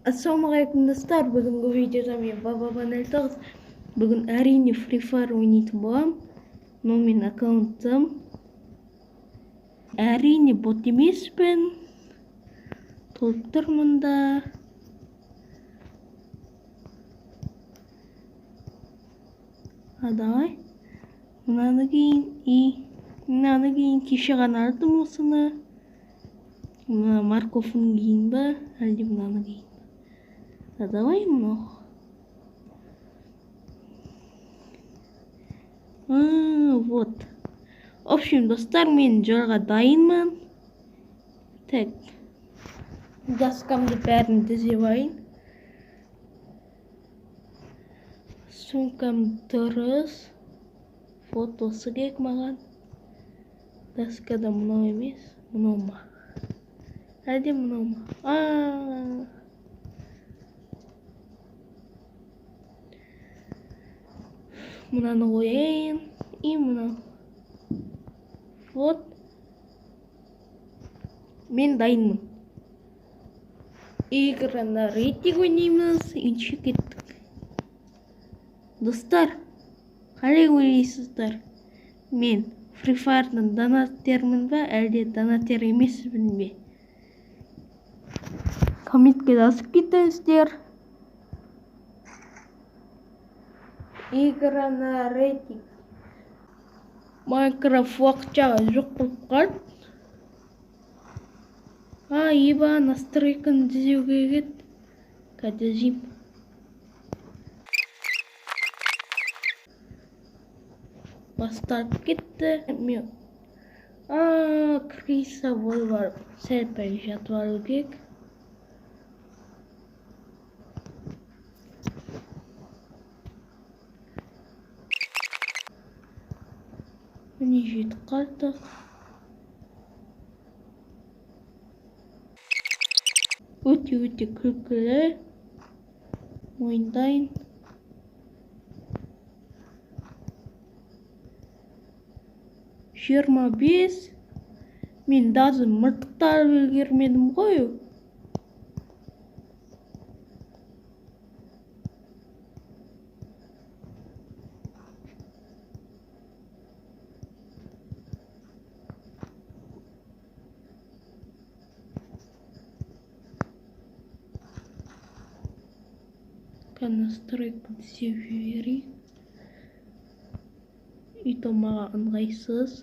Ассалаумағалейкум, достар! Бүгінгі видеода мен, Баба 09. Бүгін, әрине, Free Fire ойнайтын боламын. Мынау менің аккаунтым. Әрине, бот емеспін. Толып тұр мұнда. А, давай. Мынаны кейін и мынаны кейін, кеше ғана алдым осыны. Мына морковын кейін ба, әлде мынаны кейін ба? А, давай мынау. А, вот. В общем, достар, мен жолға дайынмын. Так. Доскамды бәрін түзеп алайын. Сумкам дұрыс. Фотосы керек маған. Доскада мынау емес, мынау ма? Әлде мынау ма? А! Мынаны қояйын. И мынау. Вот. Мен дайынмын. Игра на рейтинг ойнаймыз. Ендеше кеттік. Достар, қалай ойлайсыздар? Мен Free Fire'дан донатермін ба, әлде донатер емеспін бе? Комментке жазып кетіңіздер. Игра на рейтинг. Майнкрафт уақытша жоқ болып қалды. А, еба, настройканы түзеу керек еді. Қазір түзеймін. Басталып кетті. Мен а, крыса болып алып, сәл пәл жатып алу керек. Міне, жетіп қалдық. Өте өте күлкілі. Мойындайын. 25. Мен даже мылтықты алып үлгермедім ғой. Настройка түзеп жіберейік. И то маған ыңғайсыз.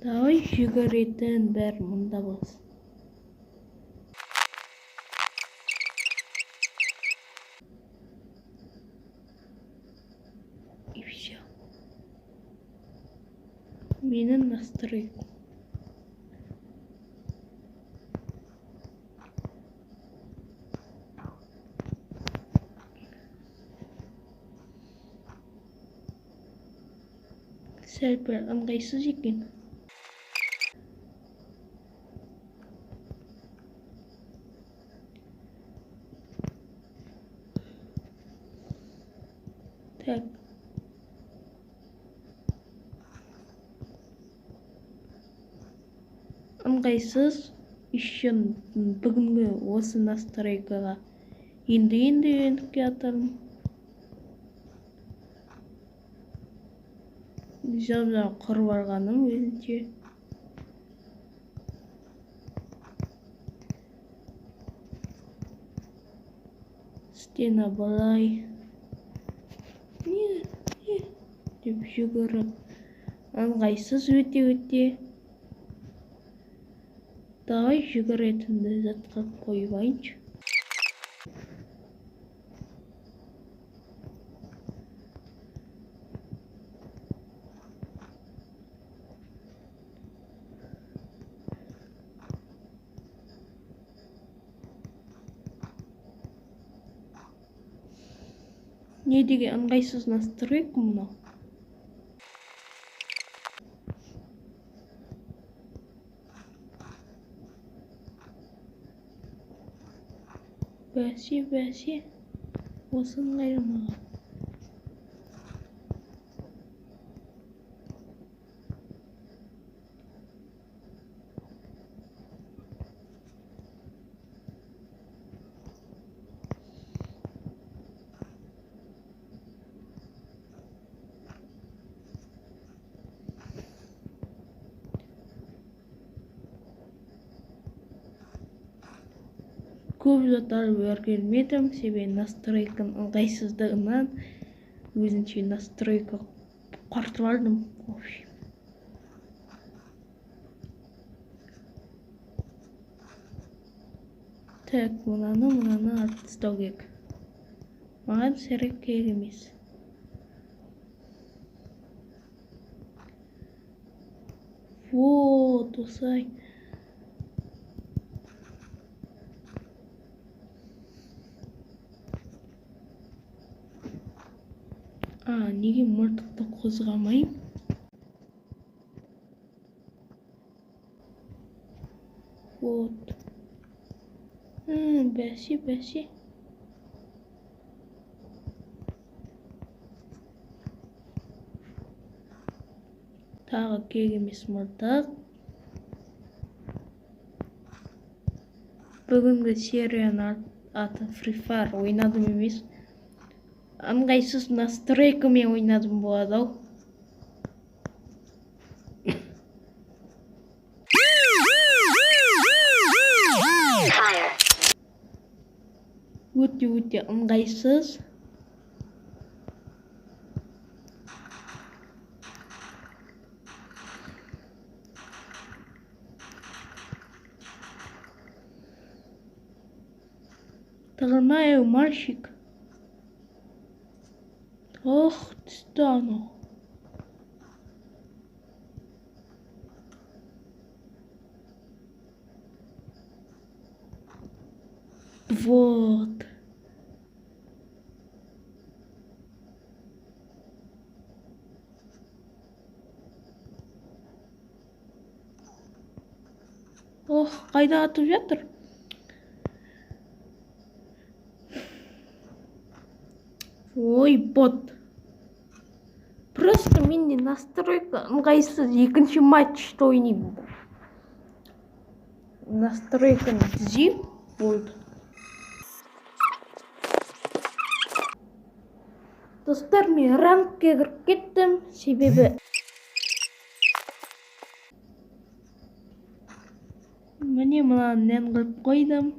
Давай жүгіретін бәрі мұнда болсын. И все. Менің настройкам. Сәл пәл ыңғайсыз екен. Так. Ыңғайсыз. Еще бүгінгі осы настройкаға енді-енді үйреніп келатырмын. Жап-жаңа құрып алғаным өзінше. Стена былай. Не, не деп жүгіріп. Ыңғайсыз өте-өте. Давай жүгіретінді затқа қойып алайыншы. Не деген ыңғайсыз настройка мынау. Бәсе, бәсе. Осы ыңғайлы маған. Көп зат алып үлгермедім, себебі настройканың ыңғайсыздығынан өзінше настройка құртып алдым. В общем. Так, мынаны алып тастау керек. Маған сірә керек емес. Вот, осылай. Неге мылтықты қозғамаймын? Вот. Бәсе, бәсе. Тағы керек емес мылтық. Бүгінгі серияның аты Free Fire ойнадым емес. Ыңғайсыз настройкамен ойнадым болады ау. Өте-өте ыңғайсыз. Тығылмай, мальчик. Ох, түсті анау. Вот. Ох, қайда атып жатыр? Ой, бот. Просто менде настройка ыңғайсыз, екінші матчты ойнаймын. Настройканы түзеймін, болды. Достар, мен рангке кіріп кеттім, себебі міне мынаны нән қылып қойдым.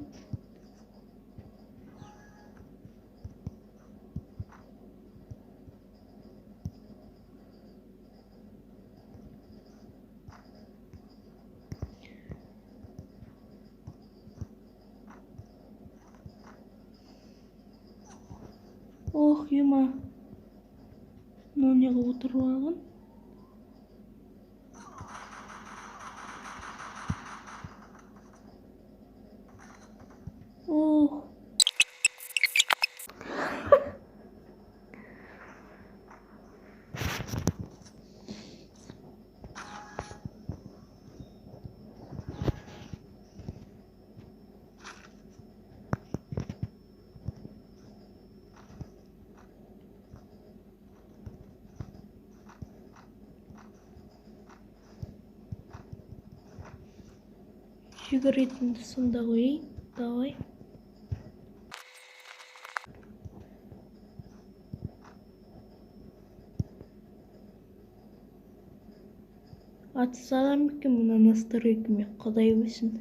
Ох, ема. Мынау неғып отырып алған? Ох. Жүгіретінді сонда қояйын. Давай. Атыса алам екен мына настройкамен, құдай білсін.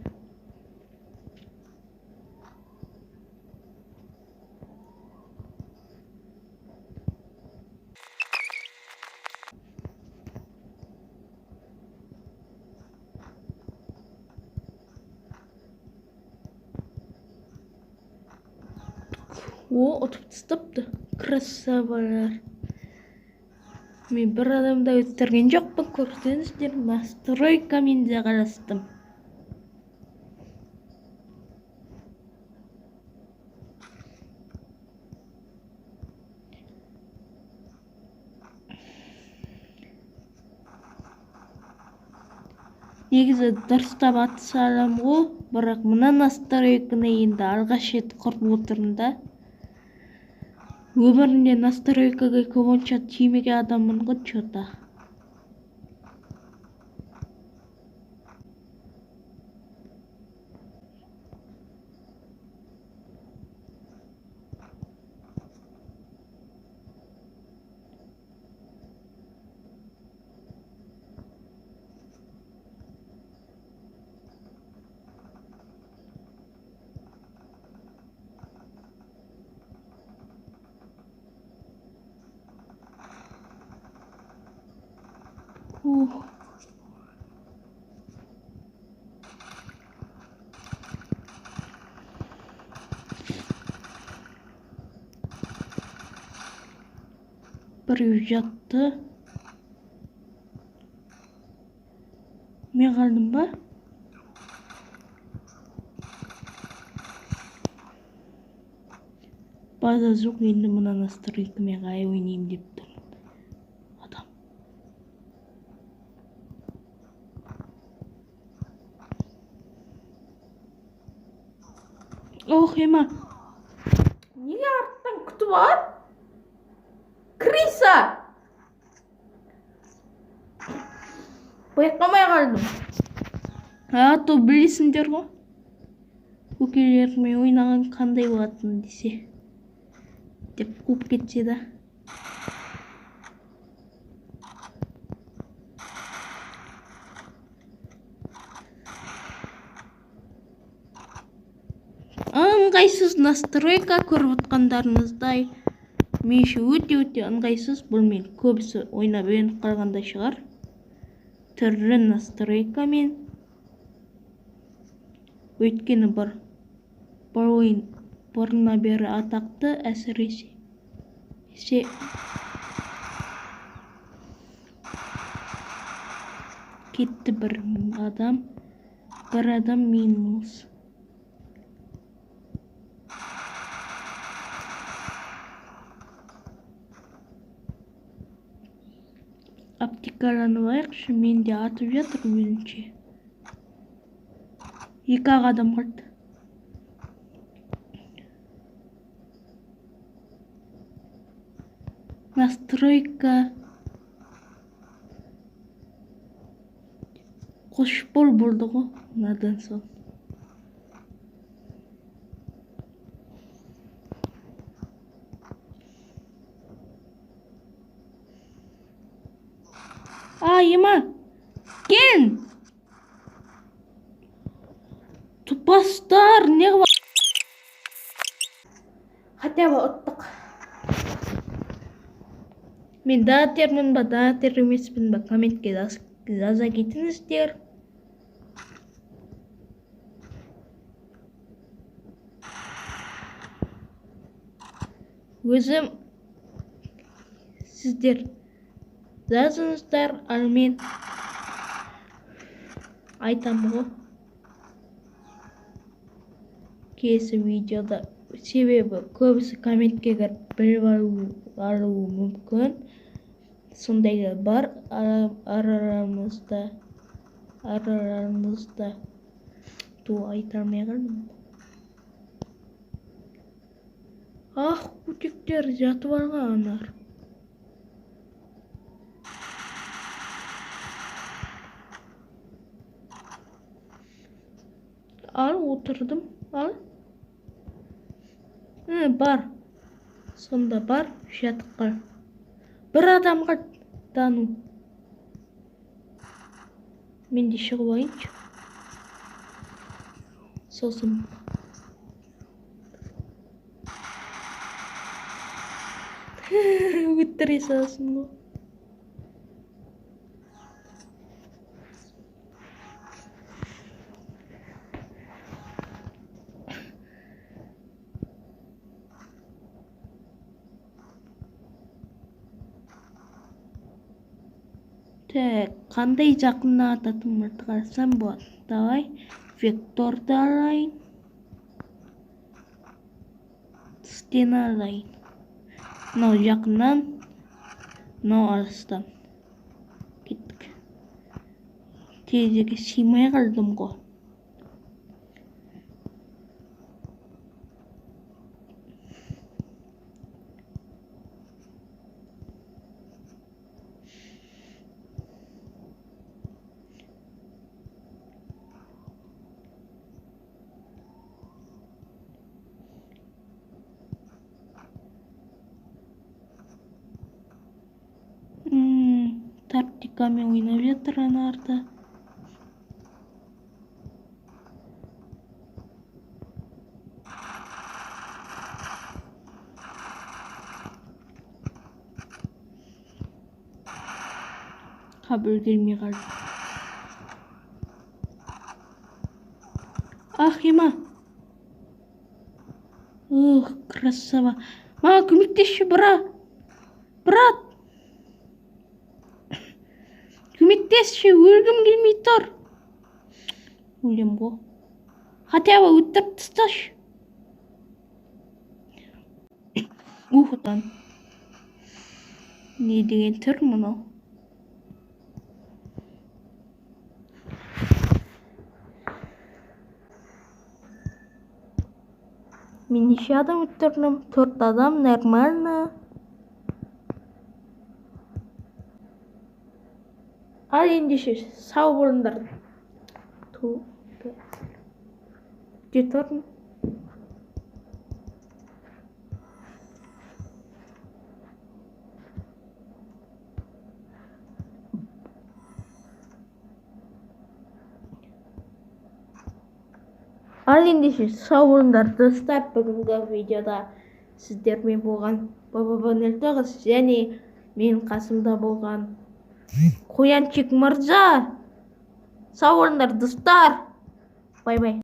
О, ұтып тастапты. Красавалар. Мен бір адамды өттірген жоқпын, көрсеңіздер, настройкамен де қарастым. Негізі дұрыстап атыса алам ғой, бірақ мына настройканы енді алғаш рет құрып отырмын да. Өмірімде настройкаға көп онша тимеген адаммын ғой, чё-то. Ух. Біреу жатты. Мен қалдым ба? База жоқ, енді мына настройкамен қалай ойнаймын деп тұрмын. Адам. Ох, ема. Неге арттан күтіп алады? Крыса! Байқамай қалдым. А то білесіңдер ғой. Көкелермен ойнаған қандай болатынын десе. Деп қуып кетсе да. Ыңғайсыз настройка көріп отқандарыңыздай. Мен үшін өте-өте ыңғайсыз. Бұл мен көбісі ойнап үйреніп қалғанда шығар. Түрлі настройкамен. Өйткені бір ойын бұрыннан бері атақты, әсіресе кетті бір адам, бір адам минус. Аптекаланып алайықшы, мен де атып жатыр өзінше. Екі-ақ адам қалды. Настройка қошпол болды ғой мынадан соң. А, ема, кел! Тупастар, не қылып? Хотя бы ұттық. Мен донатермін ба, донатер емеспін ба, комментке жаза кетіңіздер. Өзім сіздер жазыңыздар, ал мен айтамын ғой. Келесі видеода, себебі көбісі комментке кіріп біліп алуы мүмкін. Сондайлар бар арамызда. Ту айта алмай қалдым. Ах, көтектер жатып алған анар. Ал, отырдым, ал. Бар. Сонда бар, жатып қал. Бір адамға тану. Мен де шығып алайыншы. Сосын. Өттіре саласың ғой. Так, қандай жақыннан ататын мылтық алсам болады? Давай, векторды алайын. Стена алайын. Мынау жақыннан, мынау алыстан. Кеттік. Терезеге сыймай қалдым ғой. Тактикамен ойнап жатыр анарда. Қап, үлгермей қалдым. Ах, ема. Ух, красава. Маған көмектесші, брат. Брат. Көмектесші, өлгім келмей тұр. Өлем ғой. Хотя бы өлтіріп тасташы. Ух, там. Не деген түр мынау? Мен неше адам өлтірдім? Төрт адам, нормально. Ал ендеше, сау болыңдар. Жетірмін. Ал ендеше, сау болыңдар, достар. Бүгінгі видеода сіздермен болған БББ 09 және мен қасымда болған Қоянчик мырза. Сау болыңдар, достар. Бай-бай.